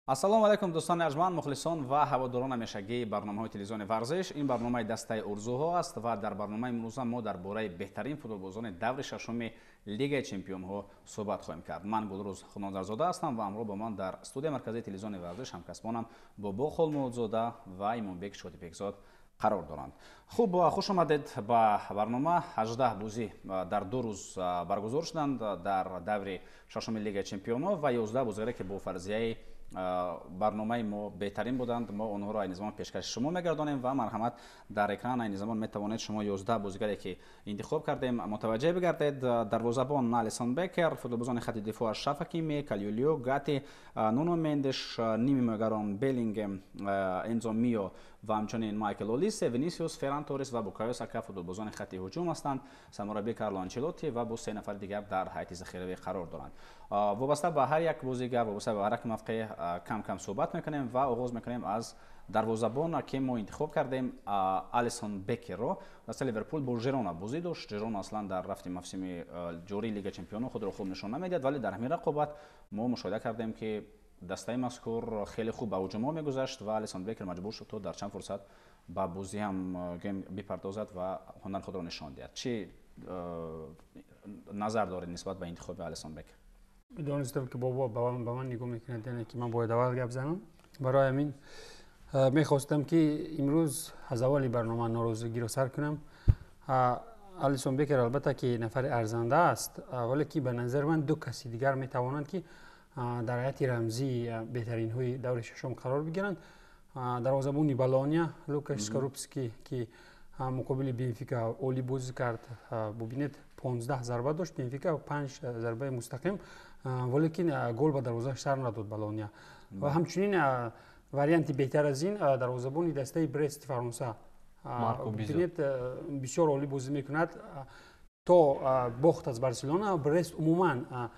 Ассалому алайкум, дӯстони арҷманд, мухлисон ва ҳаводорон ҳамешагии барномаҳои телевизиони варзиш. Ин барномаи дастаи орзуҳо аст ва дар барномаи имрӯза мо дар бораи беҳтарин футболбозони даври шашуми Лигаи чемпионҳо суҳбат хоҳем кард. Ман Гулрӯз Хунозарзода ҳастам ва ҳамроҳ бо ман дар студияи марказии телевизиони варзиш ҳамкасбонам Бобо Холмуҳмудзода ва Имомбек Шодибекзод қарор доранд. Хуб, хуш омадед ба барнома. 18 бозӣ дар 2 рӯз баргузор шуданд дар даври шашуми Лигаи чемпионҳо ва 11 бозигаре, ки бо фарзияи барномаи мо беҳтарин буданд, мо онҳоро айни замон пешкаши шумо мегардонем. Ва марҳамат, дар экран айни замон метавонед шумо 11 бозигаре, ки интихоб кардем, мутаваҷҷеҳ бигардед. Дарвозабон Алисон Бекер, футболбозони хати дифоъ Ашраф Ҳакими, Калюлю, Гати, Нуно Мендеш, ними ҳимоягарон Беллингем, Энзо Мио ва ҳамчунин Майкл Олисе, Винисиус, Ферран Торрес ва Букайо Сака футболбозони хати ҳуҷум ҳастанд. Сармураббӣ Карло Анчелотти ва бо се нафари дигар дар ҳайати захиравӣ қарор доранд. Вобаста ба ҳар як бозигар, вобаста ба ҳар як мавқеъ кам кам суҳбат мекунем ва оғоз мекунем аз дарвозабон, ки мо интихоб кардем Алисон Бекерро. Дастаи Ливерпул бо Жирона бозӣ дошт. Жирона аслан дар рафти мавсими ҷории Лига чемпионҳо худро хуб нишон намедиҳад, вале дар ҳамин рақобат мо мушоҳида кардем, ки дастаи мазкур хеле хуб ба ҳуҷумҳо мегузашт ва Алисон Бекер маҷбур шуд, то дар чанд фурсат ба бозӣ ҳам гем бипардозад ва ҳунари худро нишон диҳад. Чӣ назар доред нисбат ба интихоби Алисон Бекер? Донистам, ки бобо ба ман нигоҳ мекунад, яъне ки ман бояд аввал гап занам. Барои ҳамин мехостам, ки имрӯз аз аввали барнома норозигиро сар кунам. Алисон Бекер албатта ки нафари арзанда аст, вале ки ба назари ман ду каси дигар метавонанд, ки дар ҳайати рамзии беҳтаринҳои даври шашум қарор бигиранд. Дарвозабони Болония Лукаш Скорупский, ки муқобили Бенфика олӣ бозӣ кард. Бубинед, 15 зарба дошт Бенфика, панҷ зарбаи мустақим, валекин гол ба дарвозааш сар надод Болония. Ва ҳамчунин варианти беҳтар аз ин дарвозабони дастаи Брест Фаронса, бубинед, бисёр олӣ бозӣ мекунад. То бохт аз Барселона Брест умуман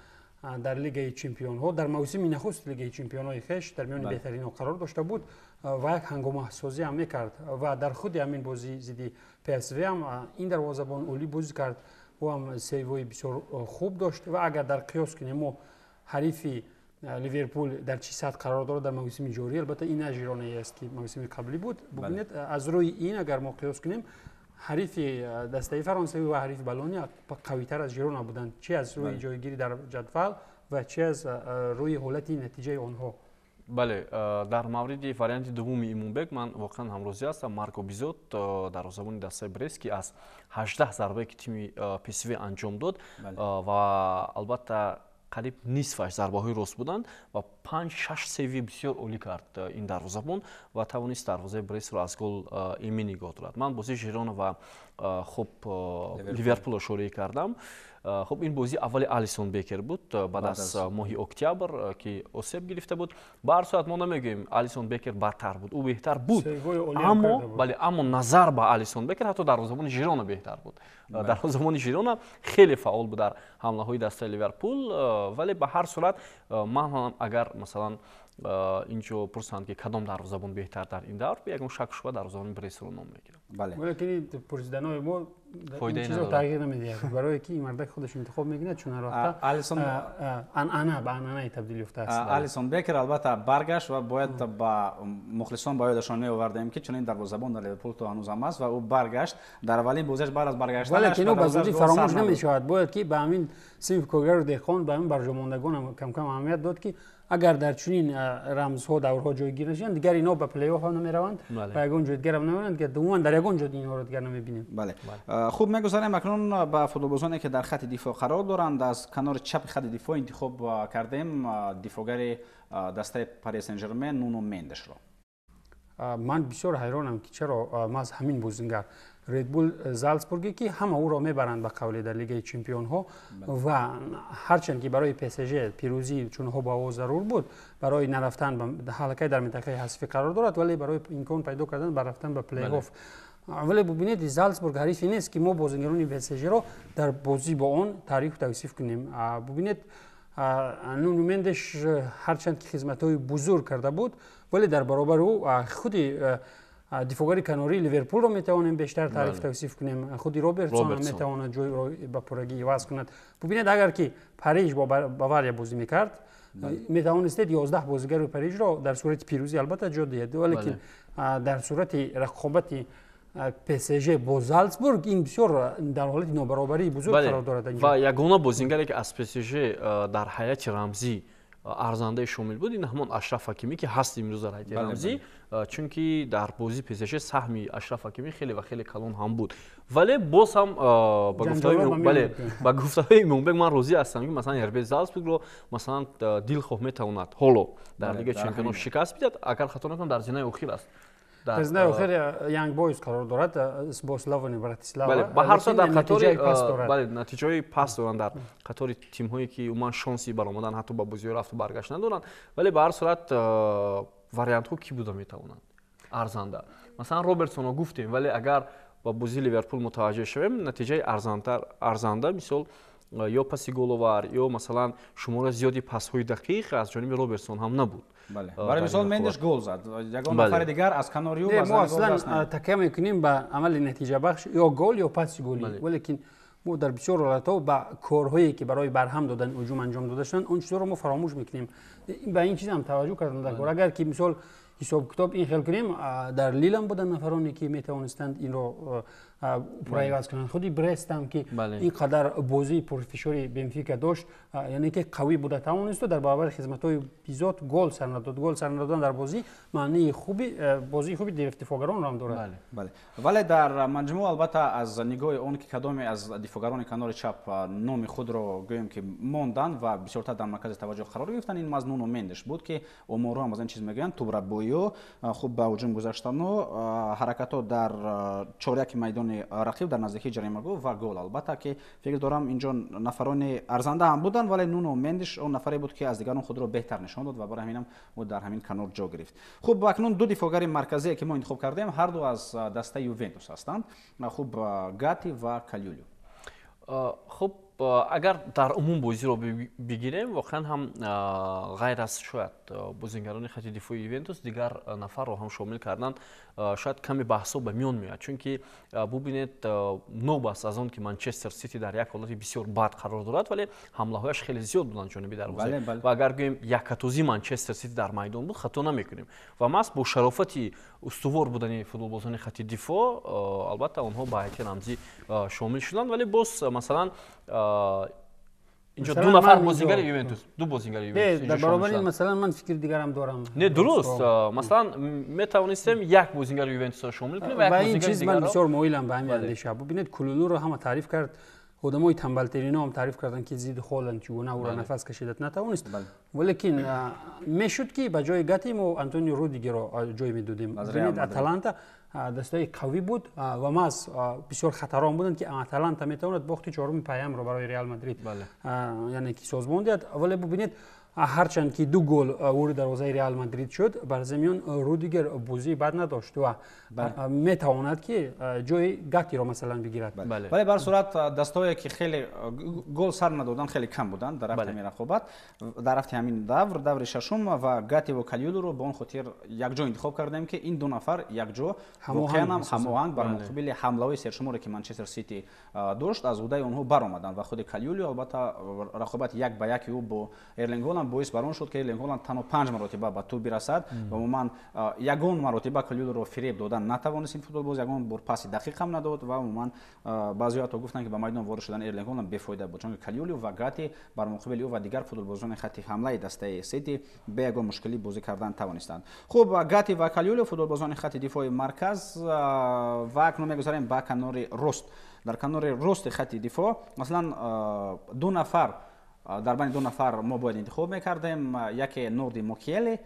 дар Лигаи чемпионҳо, дар мавсими нахуст Лигаи чемпионҳои хеш дар миёни беҳтаринҳо қарор дошта буд ва як ҳангомасозӣ ҳам мекард. Ва дар худи ҳамин бозӣ зидди ПСВ ҳам ин дарвозабон олӣ бозӣ кард, ӯ ҳам сейвҳои бисёр хуб дошт. Ва агар дар қиёс кунем мо ҳарифи Ливерпул дар чӣ сатҳ қарор дорад дар мавсими ҷорӣ, албатта ин на Жиронае аст, ки мавсими қаблӣ буд. Бубинед, аз рӯи ин агар мо қиёс кунем, ҳарифи дастаи фаронсавӣ ва ҳарифи Болония қавитар аз Жирона буданд, чи аз рӯи ҷойгирӣ дар ҷадвал ва чи аз рӯи ҳолати натиҷаи онҳо. Бале, дар мавриди варианти дуввуми Имомбек ман воқеан ҳамрозӣ ҳастам. Марко Бизот, дарвозабони дастаи Брест, ки аз 18 зарбае, ки тими ПСВ анҷом дод, ва албатта қариб нисфаш зарбаҳои рост буданд, ва панҷ шаш сейви бисёр олӣ кард ин дарвозабон ва тавонист дарвозаи Брестро аз гол эмин нигоҳ дорад. Ман бозии Жирона ва хуб Ливерпулро шореҳ кардам. Хуб, ин бозии аввали Алисон Бекер буд баъд аз моҳи октябр, ки осеб гирифта буд. Ба ҳар сурат, мо намегӯем, Алисон Бекер бадтар буд, ӯ беҳтар буд, аммо бале, аммо назар ба Алисон Бекер ҳатто дарвозабони Жирона беҳтар буд. Дарвозабони Жирона хеле фаъол буд дар ҳамлаҳои дастаи Ливерпул. Вале ба ҳар сурат, ман ҳам агар масалан инҷо пурсанд, ки кадом дарвозабон беҳтар дар ин давр, ягон шак шуба дарвозабони Брестро ном мегирам. Валекин пурсиданои мо чизро тағйир намедиҳад, барое ки ин мардак худаш интихоб мекунад, чун ҳар вақта анъана ба анъанае табдил ёфтааст. Алисон Бекер албатта баргашт ва бояд ба мухлисон ба ёдашон меовардем, ки чунин дарвозабон дар Ливерпул то ҳанӯз ҳам аст ва ӯ баргашт. Дар аввалин бозиаш баъд аз баргаштанаш Валекин ӯ ба зудӣ фаромӯш намешавад. Бояд ки ба ҳамин синф коргару деҳқон, ба ҳамин барҷомондагон камкам аҳамият дод, ки агар дар чунин рамзҳо, даврҳо ҷойгир нашаванд, дигар инҳо ба плейоф ҳам намераванд, ба ягон ҷой дигарам намераванд, дигар умуман дар ягон ҷо инҳоро дигар намебинем. Бале, хуб, мегузарем акнун ба футболбозоне, ки дар хати дифоъ қарор доранд. Аз канори чапи хати дифоъ интихоб кардем дифоъгари дастаи Пари Сен Жермен Нуно Мендешро. Ман бисёр ҳайронам, ки чаро маҳз ҳамин бозингар. Редбул Залцбурге, ки ҳама ӯро мебаранд ба қавле дар Лигаи чемпионҳо, ва ҳарчанд ки барои ПСЖ пирӯзӣ чунҳо ба ӯ зарур буд барои нарафтан ба ҳалакай дар минтақаи ҳазфӣ қарор дорад, вале барои имкон пайдо кардан ба рафтан ба плейофф. Вале бубинед, Залцбург ҳарифе нест, ки мо бозингарони ПСЖро дар бозӣ бо он таърифу тавсиф кунем. Бубинед, Нуну Мендеш ҳарчанд ки хизматҳои бузург карда буд, вале дар баробари ӯ худи дифоъгари канории Ливерпулро метавонем бештар таъриф тавсиф кунем. Худи Робертсон метавонад ҷойро ба пуррагӣ иваз кунад. Бубинед, агар ки Париж бо Бавария бозӣ мекард, Метавонистед 11 бозигари Парижро дар сурати пирӯзӣ албатта ҷо диҳед, валекин дар сурати рақобати ПСЖ бо Залцбург ин бисёр дар ҳолати нобаробарии бузург қарор дорад. Ва ягона бозингаре, ки аз ПСЖ дар ҳайати рамзӣ арзандаи шомил буд, ин ҳамон Ашраф Ҳакимӣ, ки ҳаст имрӯз дар ҳайати рамзӣ, чунки дар бозии ПСЖ саҳми Ашраф Ҳакимӣ хеле ва хеле калон ҳам буд. Вале боз ҳам ба гуфтаҳои Имомбек ман розӣ ҳастам, ки масалан РБ Залцбургро масалан дилхоҳ метавонад ҳоло дар Лигаи Чемпионҳо шикаст бидиҳад, агар хато накунам, дар зинаи охир аст. Дар зинаи охир Янг Бойз қарор дорад бо Славони Братислава. Ба ҳар сурат дар қатори, бале, натиҷаҳои паст доранд дар қатори тимҳое, ки умуман шонси баромадан ҳатто ба бозиҳои рафту баргашт надоранд. Вале ба ҳар сурат вариантҳо кӣ буда метавонанд арзанда? Масалан, Робертсонро гуфтем, вале агар ба бозии Ливерпул мутаваҷҷеҳ шавем, натиҷаи арзанда, мисол, ё паси головар, ё масалан шумораи зиёди пасҳои дақиқ аз ҷониби Робертсон ҳам набуд. Барои мисол, Мендеш гол зад, ягон нафари дигар аз канори ӯ мо аслан такя мекунем ба амали натиҷабахш, ё гол ё паси голӣ, валекин мо дар бисёр ҳолатҳо ба корҳое, ки барои барҳам додани ҳуҷум анҷом дода шуданд, он чизҳоро мо фаромӯш мекунем. Ба ин чиз ҳам таваҷҷӯҳ кардан дар кор. Агар ки мисол ҳисоб китоб ин хел кунем, дар Лилам буданд нафароне, ки метавонистанд инро пурра иваз кунанд. Худи Брест ҳам, ки ин қадар бозии пурфишори Бенфика дошт, яъне ки қавӣ буда тавонисту дар баробари хизматҳои бизот гол сар надод. Гол сар надодан дар бозӣ маънии хуби бозии хуби дифоъгаронро ҳам дорад. Вале дар маҷмӯъ, албатта, аз нигоҳи он ки кадоме аз дифоъгарони канори чап номи худро гӯем ки монданд ва бисёртар дар маркази таваҷҷӯҳ қарор гирифтанд, ин маҳз Нуно Мендеш буд, ки оморҳо ҳам аз ин чиз мегӯянд. Тӯбрабоиё, хуб ба ҳуҷум гузаштану ҳаракатҳо дар чоряки майдони рақиб дар наздикии ҷаримагоҳ ва гол. Албатта, ки фикр дорам, инҷо нафарони арзанда ҳам буданд, вале Нуно Мендиш он нафаре буд, ки аз дигарон худро беҳтар нишон дод ва барои ҳаминам ӯ дар ҳамин канор ҷо гирифт. Хуб, акнун ду дифоъгари марказие, ки мо интихоб кардем, ҳар ду аз дастаи Ювентус ҳастанд. Хуб, Гати ва Калюлю. Хуб, агар дар умум бозиро бигирем, воқеан ҳам ғайр аз шояд бозингарони хати дифои Ювентус, дигар нафарро ҳам шомил кардан шояд каме баҳсҳо ба миён меояд, чунки бубинед, нобаст аз он ки Манчестер Сити дар як ҳолати бисёр бад қарор дорад, вале ҳамлаҳояш хеле зиёд буданд ҷониби дарвоза. Ва агар гӯем якатозӣ Манчестер Сити дар майдон буд, хато намекунем. Ва маҳз бо шарофати устувор будани футболбозони хати дифоъ, албатта, онҳо ба ҳайати рамзӣ шомил шуданд. Вале боз, масалан, инҷо ду нафар бозингари Ювентус, ду бозингари Ювентус. Дар баробари, масалан, ман фикри дигарам дорам. Не, дуруст, масалан, метавонистем як бозингари Ювентусро шомил кунем ва як бозингари дигарро. Ин чиз ман бисёр моилам ба ҳамин андеша. Бубинед, Кулулуро ҳама таъриф кард, одамои тамбалтарино ҳам таъриф карданд, ки зидди Холанд чӣ гуна ӯро нафас кашидат натавонист, валекин мешуд, ки ба ҷои Гати мо Антонио Рудигерро ҷой медодем. Бубинед, Аталанта дастаи қавӣ буд ва маҳз бисёр хатарон буданд, ки Аталанта метавонад бохти чоруми паямро барои Реал Мадрид, яъне ки созмон диҳад. Вале бубинед, ҳарчанд ки ду гол ворид дарвозаи Реал Мадрид шуд, бар замин Рудигер бозии бад надошт ва метавонад, ки ҷои Гатиро масалан бигирад. Вале бар сурат дастое, ки хеле гол сар надоданд, хеле кам буданд дар рафти ҳамин рақобат, дар рафти ҳамин давр, даври шашум, ва Гати ва Калюлуро ба он хотир якҷо интихоб кардем, ки ин ду нафар якҷо воқеан ҳам ҳамоҳанг бар муқобили ҳамлаҳои сершуморе, ки Манчестер Сити дошт, аз ӯҳдаи онҳо баромаданд. Ва худи Калюлю, албатта, рақобати як ба яки ӯ бо Эрлинг Холанд боис бар он шуд, ки Эрлинг Холанд танҳо панҷ маротиба ба тӯб бирасад ва умуман ягон маротиба Калюлюро фиреб додан натавонист ин футболбоз, ягон бор паси дақиқ ҳам надод. Ва умуман баъзеҳо ҳатто гуфтанд, ки ба майдон ворид шудани Эрлинг Холанд бефоида буд, чунки Калюлю ва Гати бар муқобили ӯ ва дигар футболбозони хати ҳамлаи дастаи Сити бе ягон мушкилӣ бозӣ кардан тавонистанд. Хуб, Гати ва Калюлю, футболбозони хати дифои марказ. Ва акнун мегузарем ба канори рост. Дар канори рости хати дифоъ, масалан, ду нафар, дар байни ду нафар мо бояд интихоб мекардем. Яке Норди Мокиеле,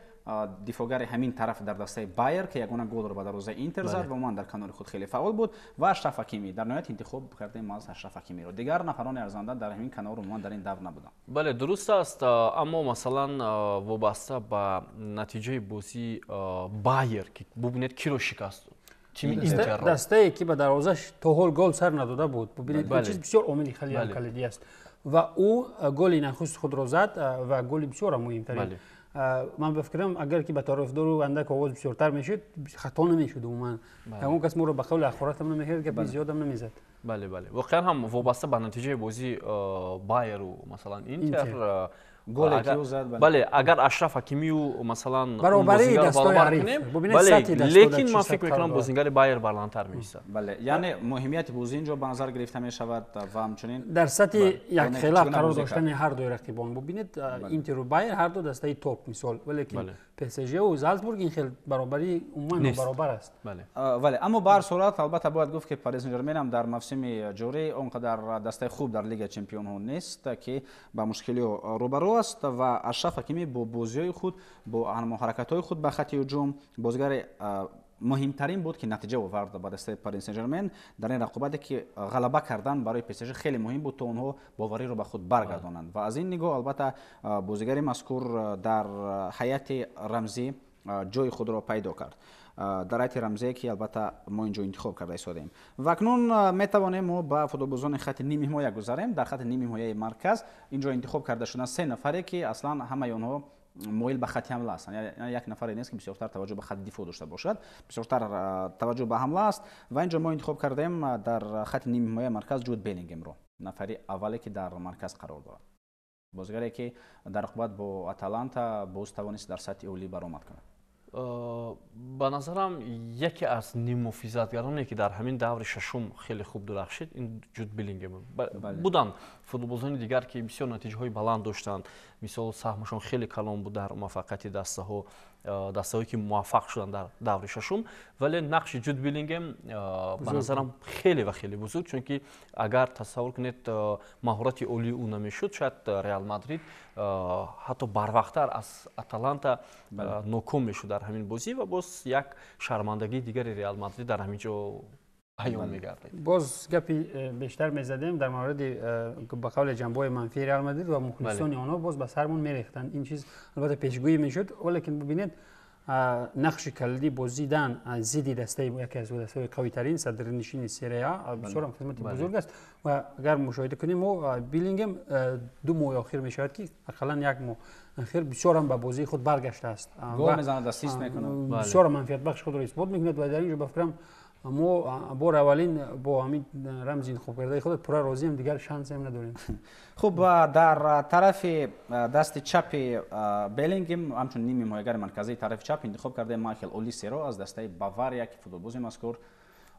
дифоъгари ҳамин тараф дар дастаи Байер, ки ягона голро ба дарвозаи Интер зад ва умуман дар канори худ хеле фаъол буд, ва Ашраф Ҳакимӣ. Дар ниҳоят интихоб кардем аз Ашраф Ҳакимиро. Дигар нафарони арзанда дар ҳамин канор умуман дар ин давр набуданд. Бале, дуруст аст, аммо масалан вобаста ба натиҷаи бозии Байер, ки бубинед, киро шикаст дод, тими Интерро, дастае, ки ба дарвозаш то ҳол гол сар надода буд. Бубинед, ин чиз бисёр омили хеле калидӣ аст ва ӯ голи нахуст худро зад ва голи бисёр муҳимтарин. Ман ба фикрам, агар ки ба тарафдору андак овоз бисёртар мешуд, хато намешуд. Умуман ягон кас моро ба қавли ахоратам намекард, гапи зиёдам намезад. Бале, бале, воқеан ҳам вобаста ба натиҷаи бозии Байеру, масалан, Интер. Голе ки ӯ зад. Бале, агар Ашраф Ҳакимию масалан баробари дастои ҳариф, бале, лекин ман фикр мекунам, бозингари Байер баландтар меистад. Бале, яъне муҳимияти бозӣ инҷо ба назар гирифта мешавад ва ҳамчунин дар сатҳи якхела қарор доштани ҳар дуи рақибон. Бубинед, Интеру Байер ҳар ду дастаи топ мисол, валекин ПСЖ Залцбург ин хел баробарӣ умуман баробар аст. Вале аммо ба ҳар сурат, албатта, бояд гуфт, ки Пари Сен-Жермен ҳам дар мавсими ҷорӣ он қадар дастаи хуб дар Лигаи чемпионҳо нест, ки ба мушкилиҳо рӯбарӯ аст ва Ашраф Ҳакимӣ бо бозиҳои худ, бо ҳаракатҳои худ ба хатти ҳуҷум бозигари муҳимтарин буд, ки натиҷа овард ба дастаи Пари Сен-Жермен дар ин рақобате, ки ғалаба кардан барои ПСЖ хеле муҳим буд, то онҳо бовариро ба худ баргардонанд. Ва аз ин нигоҳ, албатта, бозигари мазкур дар ҳайати рамзӣ ҷои худро пайдо кард, дар ҳайати рамзие, ки албатта мо инҷо интихоб карда истодем. Ва акнун метавонем мо ба футболбозони хатти нимҳимоя гузарем. Дар хатти нимҳимояи марказ инҷо интихоб карда шуданд се нафаре, ки аслан ҳамаи онҳо моил ба хатти ҳамла ҳастанд, яъне як нафаре нест, ки бисёртар таваҷҷӯҳ ба хатти дифоъ дошта бошад, бисёртар таваҷҷӯҳ ба ҳамла аст. Ва инҷо мо интихоб кардем дар хатти нимҳимояи марказ Ҷуд Беллингемро, нафари аввале, ки дар марказ қарор дорад, бозигаре, ки дар рақобат бо Аталанта боз тавонист дар сатҳи олӣ баромад кунад. Ба назарам, яке аз ниммуҳофизатгароне, ки дар ҳамин даври шашум хеле хуб дурахшид, ин Ҷуд Беллингем буданд. Футболбозони дигар, ки бисёр натиҷаҳои баланд доштанд, мисол, саҳмашон хеле калон буд дар муваффақияти дастаҳо, дастаҳое, ки муваффақ шуданд дар даври шашум, вале нақши Ҷуд Беллингем ба назарам хеле ва хеле бузург, чунки агар тасаввур кунед, маҳорати олии ӯ намешуд, шояд Реал Мадрид ҳатто барвақттар аз Аталанта ноком мешуд дар ҳамин бозӣ ва боз як шармандагии дигари Реал Мадрид дар ҳамин ҷо аён мегардид. Боз гапи бештар мезадем дар мавриди ба қавли ҷанбаҳои манфии Реал Мадрид ва мухлисони онҳо боз ба сармон мерехтанд. Ин чиз албатта пешгӯӣ мешуд, валекин бибинед, нақши калидӣ бозидан зидди дастаи яке аз дастаҳои қавитарин, садрнишини Серия А, бисёрам хизмати бузург аст. Ва агар мушоҳида кунем, мо Билингем 2 моҳи охир мешавад, ки ақаллан як моҳ охир бисёрам ба бозии худ баргаштааст. Гол мезанад, ассист мекунад. Бисёр манфиатбахш худро исбот мекунад ва дар ин ҷо, ба фикрам, мо бори аввалин бо ҳамин рамзи интихоб кардаи худ пурра розием, дигар шансем надорем. Хуб, дар тарафи дасти чапи Беллингем, ҳамчун ними ҳимоягари марказии тарафи чап интихоб кардаем Майкл Олисеро аз дастаи Бавария, ки футболбози мазкур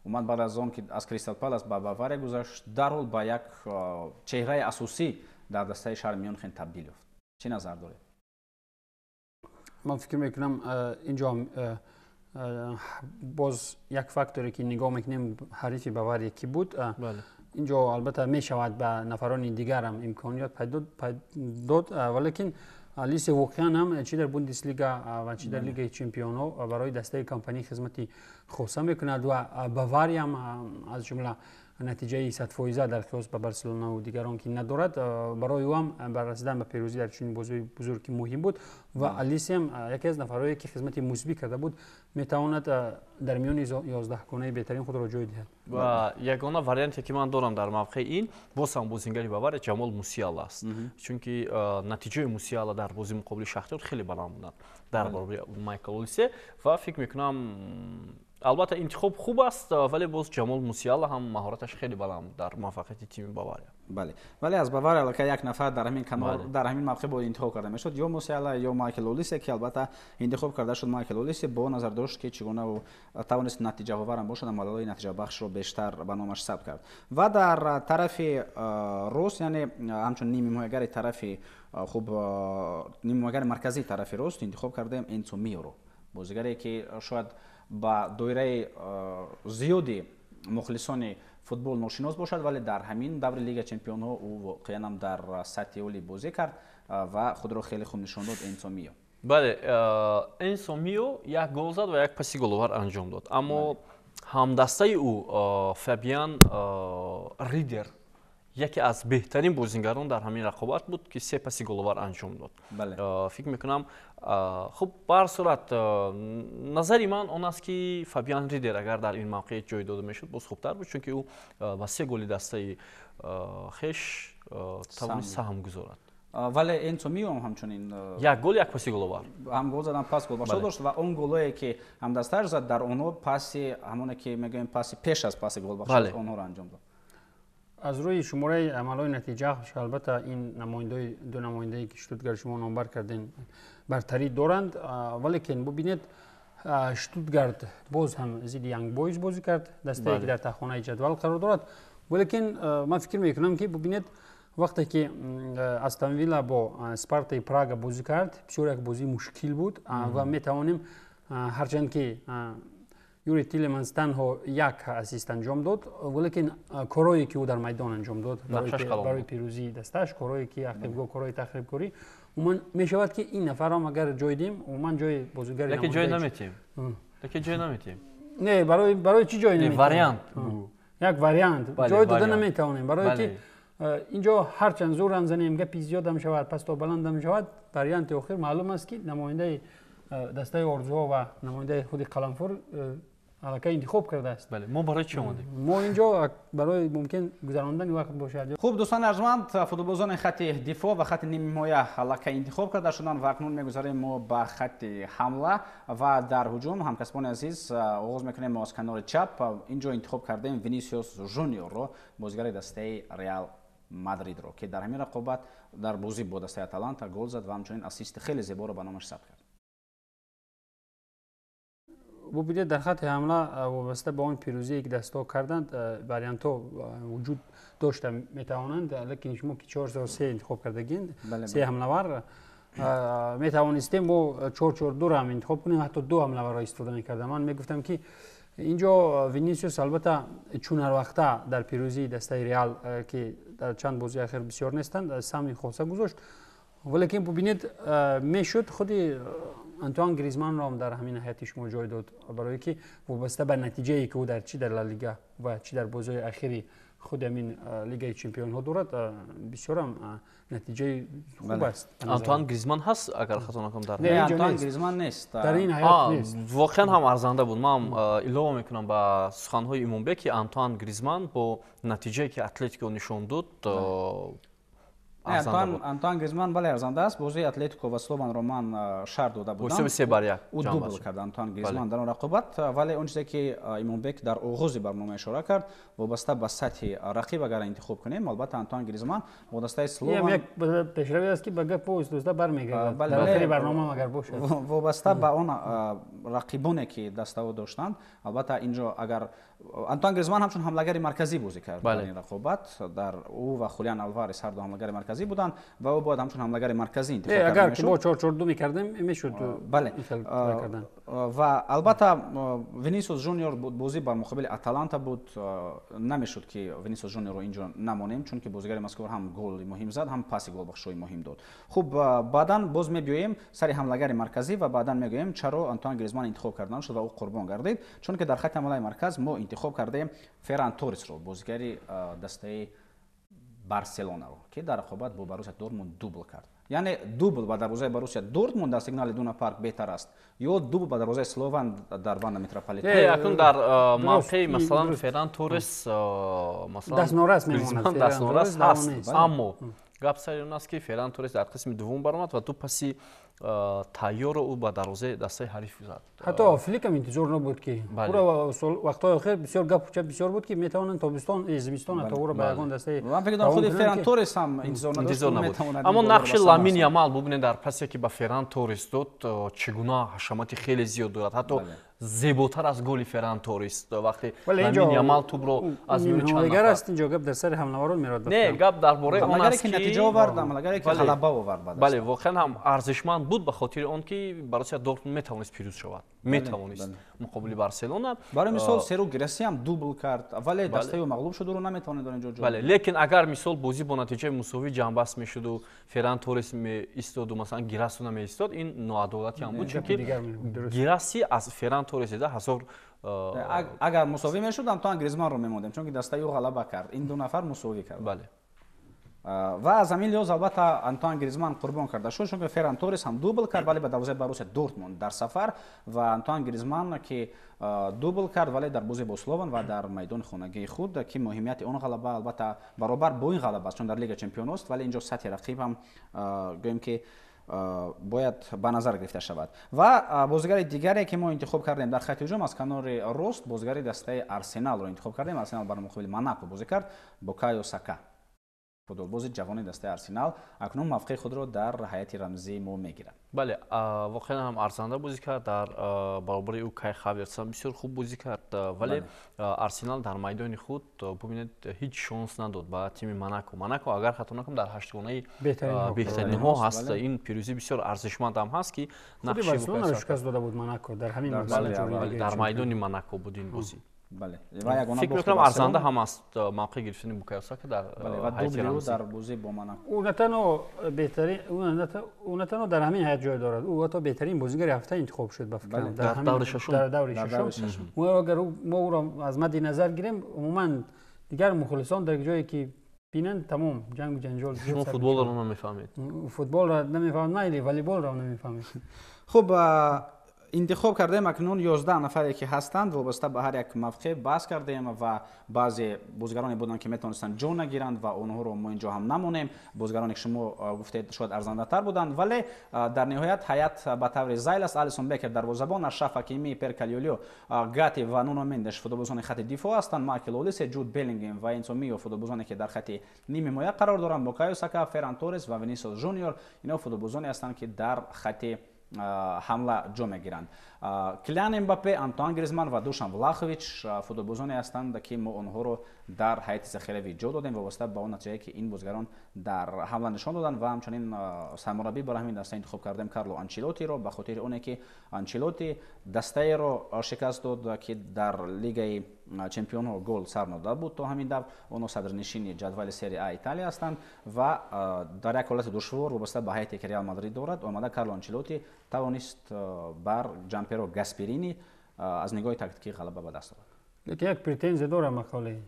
омад, баъд аз он ки аз Кристал Палас ба Бавария гузашт, дарҳол ба як чеҳраи асосӣ дар дастаи шаҳри Мюнхен табдил ёфт. Чӣ назар доред? Ман фикр мекунам, инҷо боз як факторе, ки нигоҳ мекунем, ҳарифи Бавария кӣ буд. Инҷо албатта мешавад ба нафарони дигарам имконият дод, валекин Олисе воқеан ҳам чӣ дар Бундеслига ва чӣ дар Лигаи чемпионҳо барои дастаи Компанӣ хизмати хоса мекунад ва Бавариям аз ҷумла натиҷаи 100-фоиза дар қиёс ба Барселонаву дигарон ки надорад, барои ӯ ҳам ба расидан ба пирӯзӣ дар чунин бозиҳои бузург ки муҳим буд. Ва Алисиам яке аз нафарҳое, ки хизмати мусбӣ карда буд, метавонад дар миёни 11-гонаи беҳтарин худро ҷой диҳад. Ва ягона варианте, ки ман дорам дар мавқеи ин, боз ҳам бозингари Бавария Ҷамол Мусиала аст, чунки натиҷаи Мусиала дар бозии муқобили Шахтёр хеле баланд буданд дар баробари Майкл Олисе. Ва фикр мекунам, албатта, интихоб хуб аст, вале боз Ҷамол Мусиала ҳам маҳораташ хеле баланд дар муваффақияти тими Бавария. Бале, вале аз Бавария аллакай як нафар дар ҳамин канор, дар ҳамин мавқеъ бояд интихоб карда мешуд: ё Мусиала, ё Майкл Олисе, ки албатта интихоб карда шуд Майкл Олисе, бо назардошт, ки чӣ гуна ӯ тавонист натиҷаоварам бошад, амалҳои натиҷабахшро бештар ба номаш сабт кард. Ва дар тарафи рост, яъне ҳамчун нимҳимоягари тарафи хуб, нимҳимоягари марказии тарафи рост интихоб кардем Энсо Миоро, бозигаре, ки шояд ба доираи зиёди мухлисони футбол ношинос бошад, вале дар ҳамин даври Лига чемпионҳо ӯ воқеан ҳам дар сатҳи олӣ бозӣ кард ва худро хеле хуб нишон дод Энсо Мио. Бале, Энсо Мио як гол зад ва як паси головар анҷом дод, аммо ҳамдастаи ӯ Фабиан Ридер яке аз беҳтарин бозингарон дар ҳамин рақобат буд, ки се паси головар анҷом дод. Фикр мекунам, хуб, ба ҳар сурат, назари ман он аст, ки Фабиан Ридер агар дар ин мавқеият ҷой дода мешуд, боз хубтар буд, чунки ӯ ба се голи дастаи хеш тавонист саҳм гузорад. Вале Энсо Мио ҳамчунин як гол, як паси головар. Ҳам гол задам, пас голбахшо дошт ва он голое, ки ҳамдастааш зад, дар онҳо паси ҳамоне, ки мегӯем, паси пеш аз паси голбахшо онҳоро анҷом дод. Аз рӯи шумораи амалҳои натиҷааш, албатта, ин намояндаи ду намояндае ки Штутгарт шумо номбар кардем, бартарӣ доранд, валекин бубинед, Штутгарт боз ҳам зидди Янг Бойз бозӣ кард, дастае ки дар таҳхонаи ҷадвал қарор дорад. Валекин ман фикр мекунам, ки бубинед, вақте ки Астон Вилла бо Спартаи Прага бозӣ кард, бисёр як бозии мушкил буд ва метавонем, ҳарчанд ки Юри Тилеманс танҳо як ассист анҷом дод, валекин корое ки ӯ дар майдон анҷом дод барои пирӯзии дастааш, корое ки ақибгоҳ, корҳои тахрибкорӣ, умуман мешавад, ки ин нафарам агар ҷой дим, умуман ҷои бозигари Лекин ҷой наметиҳем, лекин ҷой наметиҳем. Не, барои чӣ ҷой наметиҳем? Вариант. Як вариант ҷой дода наметавонем, барое ки инҷо ҳарчанд зӯрам занем, гапи зиёдам шавад, пасту баландам шавад, варианти охир маълум аст, ки намояндаи дастаи орзуҳо ва намояндаи худи қаламфур аллакай интихоб кардааст. Бале, мо барои чӣ омадем? Мо инҷо барои мумкин гузарондани вақт бошад. Хуб, дӯстони арҷманд, футболбозони хати дифоъ ва хати нимҳимоя аллакай интихоб карда шуданд ва акнун мегузарем мо ба хати ҳамла ва дар ҳуҷум, ҳамкасбони азиз, оғоз мекунем мо аз канори чап. Инҷо интихоб кардем Винисиус Жуниорро, бозигари дастаи Реал Мадридро, ки дар ҳамин рақобат дар бозӣ бо дастаи Аталанта гол зад ва ҳамчунин ассисти хеле зеборо ба номаш сабт кард. Бубинед, дар хати ҳамла вобаста ба он пирӯзие ки дастҳо карданд, вариантҳо вуҷуд дошта метавонанд, лекин шумо ки 4-3 интихоб кардагин, се ҳамлавар, метавонистем мо 4-4-2 ҳам интихоб кунем, ҳатто ду ҳамлаварро истифода мекардам. Ман мегуфтам, ки инҷо Винисиус, албатта, чун ҳар вақта дар пирӯзии дастаи Реал, ки дар чанд бозии ахир бисёр нестанд, сами хоса гузошт, валекин бубинед, мешуд худи Антуан Гризманро ҳам дар ҳамин ҳайати шумо ҷой дод, барое ки вобаста ба натиҷае ки ӯ дар чӣ дар Ла Лига ва чӣ дар бозиҳои ахири худи ҳамин Лигаи чемпионҳо дорад, бисёрам натиҷаи хуб аст. Антуан Гризман ҳаст, агар хато накунам, дар Не, Антуан Гризман нест. Дар ин ҳаят нест. Воқеан ҳам арзанда буд. Ман илова мекунам ба суханҳои Имомбек, ки Антуан Гризман бо натиҷае ки Атлетико нишон дод, Антуан Гризман, бале, арзанда аст. Бозии Атлетико ва Слованро ман шарт дода будам. 3-1. Ӯ дубл кард, Антуан Гризман, дар он рақобат. Вале он чизе ки Имомбек дар оғози барнома ишора кард, вобаста ба сатҳи рақиб агар интихоб кунем, албатта, Антуан Гризман бо дастаи Слован як пешравӣ аст, ки ба гапу оҳиста бармегардад дар охири барнома агар бошад. Вобаста ба он рақибоне ки дастаҳо доштанд, албатта, инҷо агар Антуан Гризман ҳамчун ҳамлагари марказӣ бозӣ кард дар ин рақобат, дар ӯ ва Хулиан Алварес ҳар ду ҳамлагари марказӣ буданд ва ӯ бояд ҳамчун ҳамлагари марказӣ интихоб карда Агар ки мо 4-4-2 мекардем, мешуд. Бале, ва албатта Винисиус Жуниор, бозӣ бар муқобили Аталанта буд, намешуд ки Винисиус Жуниорро инҷо намонем, чунки бозигари мазкур ҳам голи муҳим зад, ҳам паси голбахшои муҳим дод. Хуб, баъдан боз мебиёем сари ҳамлагари марказӣ ва баъдан мегӯем, чаро Антуан Гризман интихоб карда нашуд ва ӯ қурбон гардид, чунки дар хати ҳамлаи марказ мо интихоб кардем Ферран Торресро, бозигари дастаи Барселонаро, ки дар рақобат бо Боруссия Дортмунд дубл кард. Яъне дубл ба дарвозаи Боруссия Дортмунд дар Сигнал Идуна Парк беҳтар аст ё дубл ба дарвозаи Слован дар Ванда Метрополитен? Акнун дар мавқеи, масалан, Ферран Торрес, масалан, дастнорас мемонад. Дастнорас ҳаст, аммо гап сари он аст, ки Ферран Торрес дар қисми дуввум баромад ва ду паси тайёрро ӯ ба дарвозаи дастаи ҳариф зад. Ҳатто Фликам интизор набуд, ки ӯро вақтҳои охир бисёр гапу чап бисёр буд, ки метавонанд тобистон, зимистон ҳатто ӯро ба ягон дастаи Ман фикр дорам, худи Ферран Торрес ҳам интизор набуд. Аммо нақши Ламин Ямал бубинед, дар пасе ки ба Ферран Торрес дод, чӣ гуна ҳашамати хеле зиёд дорад, ҳатто зеботар аз голи Ферран Торрес, вақте Ламин Ямал тӯбро аз миёни чанд нафар аст. Инҷо гап дар сари ҳамлаварон меравад. Не, гап дар бораи он аст, ки натиҷа овард, ҳамлагаре ки ғалаба овард. Бале, воқеан ҳам арзишманд буд, ба хотири он ки Боруссия Дортмунд метавонист пирӯз шавад, метавонист муқобили Барселона. Барои мисол, Серу Гираси ҳам дубл кард, вале дастаи ӯ мағлуб шуд, ӯро наметавонед дар инҷо ҷой. Бале, лекин агар, мисол, бозӣ бо натиҷаи мусовӣ ҷамъбаст мешуду, Ферран Торрес меистоду, масалан, Гирасу намеистод, ин ноадолатӣ ҳам буд, чунки Гираси аз Ферран Торрес дида ҳазор Агар мусовӣ мешуд, Антуан Гризманро мемондем, чунки дастаи ӯ ғалаба кард, ин ду нафар мусовӣ кард. Ва аз ҳамин лиҳоз, албатта, Антуан Гризман қурбон карда шуд, чунки Ферран Торрес ҳам дубл кард, вале ба дарвозаи Боруссия Дортмунд дар сафар, ва Антуан Гризман ки дубл кард, вале дар бозӣ бо Слован ва дар майдони хонагии худ, ки муҳимияти он ғалаба, албатта, баробар бо ин ғалаба аст, чун дар Лига чемпионост, вале инҷо сатҳи рақиб ҳам, гӯем ки Бояд ба назар гирифта шавад. Ва бозигари дигаре, ки мо интихоб кардем дар хати ҳуҷум, аз канори рост бозигари дастаи Арсеналро интихоб кардем. Арсенал бар муқобили Монако бозӣ кард. Букайо Сака, футболбози ҷавони дастаи Арсенал, акнун мавқеи худро дар ҳайати рамзии мо мегирад. Бале, воқеан ҳам арзанда бозӣ кард. Дар баробари ӯ Кай Хаверс ҳам бисёр хуб бозӣ кард, вале Арсенал дар майдони худ, бубинед, ҳеҷ шонс надод ба тими Монако. Монако, агар хато накунам, дар ҳаштгонаи беҳтаринҳо ҳаст. Ин пирӯзӣ бисёр арзишманд ҳам ҳаст, ки нақши шикаст дода буд Монако дар ҳамин дар майдони Монако буд ин бозӣ. Бале. Фикр мекунам, арзанда ҳам аст мавқеъ гирифтани Букайо Сака дар ва дубли ӯ дар бозӣ бо Монако. Ӯ на танҳо беҳтарин, ӯ на танҳо дар ҳамин ҳайат ҷой дорад, ӯ ҳатто беҳтарин бозигари ҳафта интихоб шуд, ба фикрам, дар даври шашум. Дар даври шашум. Агар мо ӯро аз мадди назар гирем, умуман дигар мухлисон дар ҷое ки бинанд, тамом ҷангу ҷанҷол. Шумо футболро намефаҳмед. Футболро намефаҳмам, майли, волейболро намефаҳмед. Хуб, интихоб кардем акнун 11 нафаре, ки ҳастанд, вобаста ба ҳар як мавқеъ баҳс кардем ва баъзе бозигароне буданд, ки метавонистанд ҷо нагиранд ва онҳоро мо инҷо ҳам намонем. Бозигароне, ки шумо гуфтед, шояд арзандатар буданд, вале дар ниҳоят ҳайат ба таври зайл аст. Алисон Бекер дарвозабон, Ашраф Ҳакими, Пер Калюлю, Гати ва Нуно Мендеш футболбозони хати дифоъ ҳастанд. Майкл Олисе, Ҷуд Беллингем ва Энсо Мио футболбозоне, ки дар хати ними ҳимоя қарор доранд. Букайо Сака, Ферран Торрес ва Винисиус Жуниор, ино футболбозоне ҳастанд, ки дар хати ҳамла ҷо мегиранд. Килиан Эмбапе, Антуан Гризман ва Душан Влахович футболбозоне ҳастанд, ки мо онҳоро дар ҳайати захиравӣ ҷо додем, вобаста ба он натиҷае, ки ин бозигарон дар ҳамла нишон доданд. Ва ҳамчунин сармураббӣ барои ҳамин даста интихоб кардем Карло Анчелотиро, ба хотири оне ки Анчелоти дастаеро шикаст дод, ки дар Лигаи Чемпионҳо гол сар надода буд то ҳамин давр. Онҳо садрнишини ҷадвали Серия А Италия ҳастанд ва дар як ҳолати душвор, вобаста ба ҳайате, ки Реал Мадрид дорад, омада Карло Анчелоти тавонист бар Ҷамперо Гасперини аз нигоҳи тактикӣ ғалаба ба даст овард. Лекин як претензия дорам, мақоле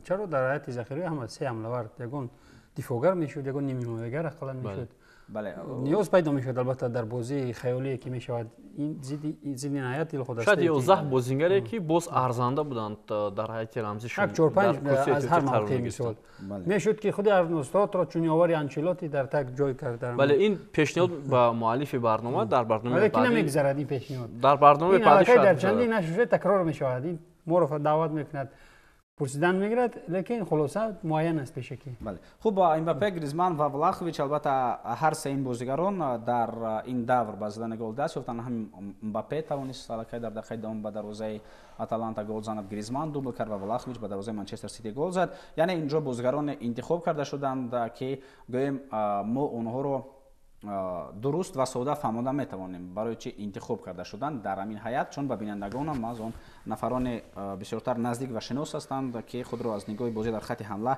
чаро дар ҳайати захираи ҳама се ҳамлавар? Ягон дифоъгар мешуд, ягон нимҳимоягар ақаллан мешуд. Ниёз пайдо мешавад, албатта, дар бозии хаёлие, ки мешавад зидди ҳайати дилхоҳ. Шояд 11 бозингаре, ки боз арзанда буданд, дар ҳайати рамзишон як чор панҷ аз ҳар мавқеъ мисол мешуд, ки худи Арностотро чун ёвари Анчелоти дар так ҷой карда. Бале, ин пешниҳод ба муаллифи барнома дар барномаи лекин намегузарад ин пешниҳод. Дар барномаи баъдӣ дар чандин нашр такрор мешавад. Ин моро даъват мекунад, пурсидан мегирад, лекин хулоса муайян аст пешакӣ. Бале, хуб, Эмбапе, Гризман ва Влахович, албатта, ҳар се ин бозигарон дар ин давр ба задани гол даст ёфтанд. Ҳам Мбапе тавонист аллакай дар дақиқаи давом ба дарвозаи Аталанта гол занад, Гризман дубл кард ва Влахович ба дарвозаи Манчестер Сити гол зад. Яъне инҷо бозигароне интихоб карда шуданд, ки гӯем, мо онҳоро дуруст ва сода фаҳмода метавонем, барои чӣ интихоб карда шуданд дар ҳамин ҳайат, чун ба бинандагонам аз он нафароне бисёртар наздик ва шинос ҳастанд, ки худро аз нигоҳи бозӣ дар хати ҳамла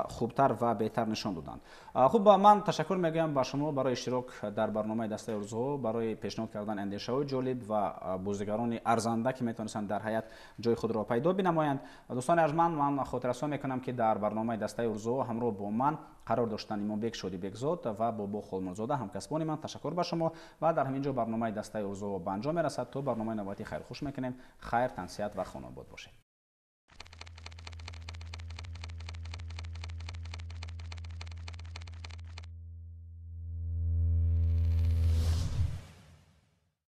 хубтар ва беҳтар нишон доданд. Хуб, ман ташаккур мегӯям ба шумо барои иштирок дар барномаи Дастаи орзуҳо, барои пешниҳод кардан андешаҳои ҷолиб ва бозигарони арзанда, ки метавонистанд дар ҳайат ҷои худро пайдо бинамоянд. Дӯстони арҷманд, ман хотиррасон мекунам, ки дар барномаи Дастаи орзуҳо ҳамроҳ бо ман қарор доштанд Имомбек Шодибекзод ва Бобо Холмурзода, ҳамкасбони ман. Ташаккур ба шумо ва дар ҳамин ҷо барномаи Дастаи орзуҳо ба анҷом мерасад. То барномаи навбатӣ хайрхуш мекунем. Хайр, тансиҳат ва хонобод бошед.